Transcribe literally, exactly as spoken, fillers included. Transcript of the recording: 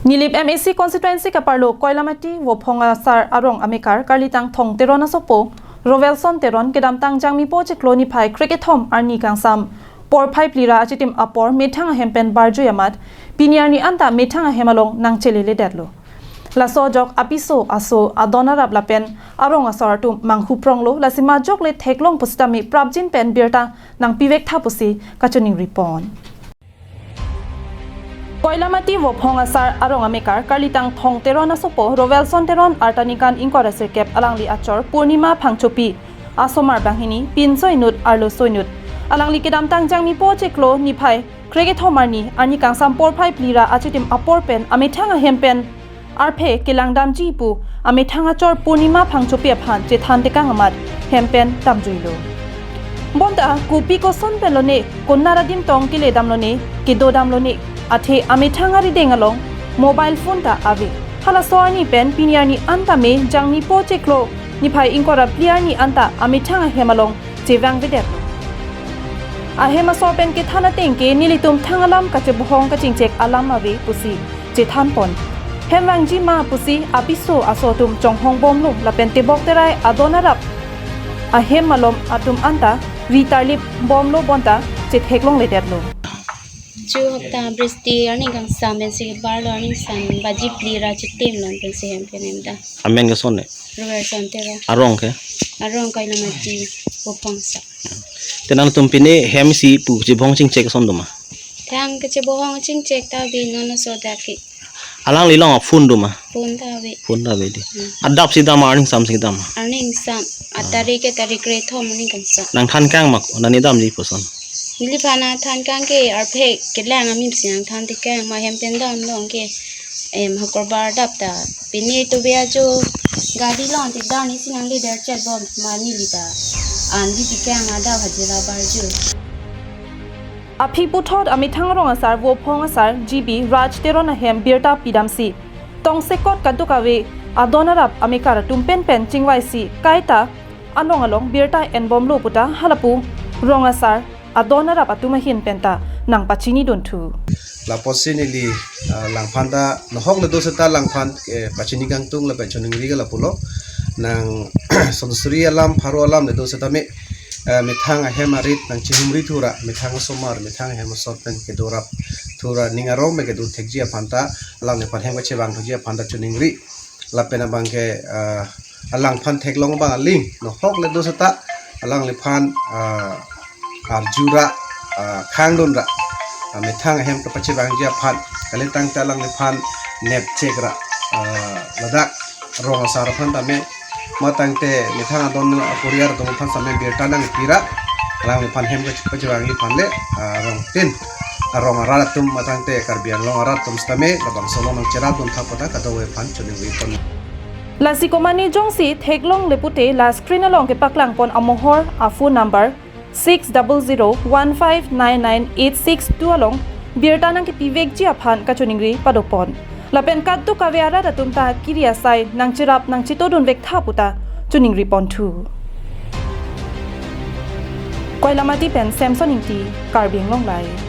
Nilip M A C constituency kaparlo Koilamati Vophong Asar arong amekar Karlitang Thong Teron asopo Rovelson Teron kedamtang Jangmipo chiklo niphai krekethom arni kangsam porphai phli ra achitim apor methang ahem pen barjui amat pini arni anta methang ahem along nangcheleledetlo. Laso ajok apiso aso adon arap lapen arong asor atum manghu pronglo, lasi majok le theklong pusitame prapjin pen birta nangpivektha pusi kachiningri pon. Koilamati Vophong Asar arong amekar Karlitang Thong Teron asopo Rovelson Teron arta ningkan ingkoi ra sirkep, alangli achor Purnima Phangchopi, asomar banghini, pinso inut arloso inut. Alangli kedamtang Jangmipo chiklo niphai krekethom arni, arni kangsam porphai phli ra achitim apor pen amethang ahem pen arphe kelangdamji pu amethang achor Purnima Phangchopi aphan chethan tekang amat hem pen damjuilo. Bonta kopi koson pen lone, konat adim tong kele damlone, kedo damlone, athe amethang arideng along mobile phone ta ave. Halaso arni pen pini arni anta me Jangmipo chiklo niphai ingkoi ra phli arni anta amethang ahem along chevangvedet. Ahem asor pen kethan ateng ke nelitum thang alam kachebohong kachingchek alam ave pusi chethan pon. Hem vangji ma pusi apiso aso atum chonghong bomlo lapen tebok terai adon arap ahem malom atum anta ri tarlip bomlo bonta chetheklongledetlo. Chu hapta bristi arni kangsam pensi barlo, arni kangsam baji phli ra chitim lon pensi hem pen hem ta. Amen ke son ne? Rovelson Teron. Arong ke? Arong Koilamati Vophong Asar. Te nangtum pine hem si pu chebohong chingchek son doma? Thang kachebohong chingchek ta ave, non aso dak ke. Alangli along phone doma? Phone ta ave. Phone ta ave di. Hmm. Adap si dam, arni kangsam si dam? Arni kangsam. Ah. Atarik ke tarik krekethom arni kangsam. Nangthan kang ma, nani damji puson? Neliphan nangthan kang ke arphe kelang amim si nangthan tekang, ma hem pen damlong ke. Em, hakorbar dap ta. Pine to be ajo gari lon te dan isi nangledet chet bom ma neli ta. An di tekang adap hajira barju. Aphi puthot amethang arong asar Vophong Asar G B Raj Teron ahem birta pidamsi tongsekot kadokave adon arap amekar atum penpen chingvaisi kaita anong along birta enbomlo puta halapu rong asar adon arap atum ahin penta nangpachinidunthu. Lapusi neli, ah, langphan ta nohok le do seta langphan, eh, pachini kangtung lapen choningri ke lapulo. Nang sonsuri alam, pharo alam le do seta me, eh, methang ahem arit nangchihumri thura, methang asomar, methang ahem asor pen kedo rap thura, ning arong me kedo thekji aphan ta, alangliphan hem kachevang thekji aphan ta choningri. Lapen abang ke, ah, alangphan theklong abang aling nohok le do seta alangliphan, ah, arju ra, ah, khangdun ra, ah, methang ahem kapachevangji aphan, kalitang ta alangliphan nepchek ra, ah, ladak rong asar aphan tame, matangte methang adon aporiyar atum aphan same birta nangpi ra, alangliphan hem kachevangji aphan le, ah, rong tin, ah, rong arat atum matangte Karbi Anglong arat atum sitame labangso along nangcherapdun tha puta kadokave aphan choningri pon. Lasi komane jongsi theklongle pute la screen along kepaklang pon amohor a phone number six double zero one five nine nine eight six two along birta nangkepivekji aphan kachoningri padopon. Lapen kadokave arat atum ta kiri asai nangcherap nangchetodunvek tha puta choningri ponthu. Koilamati pen Samson Ingti, Karbi Anglong Live.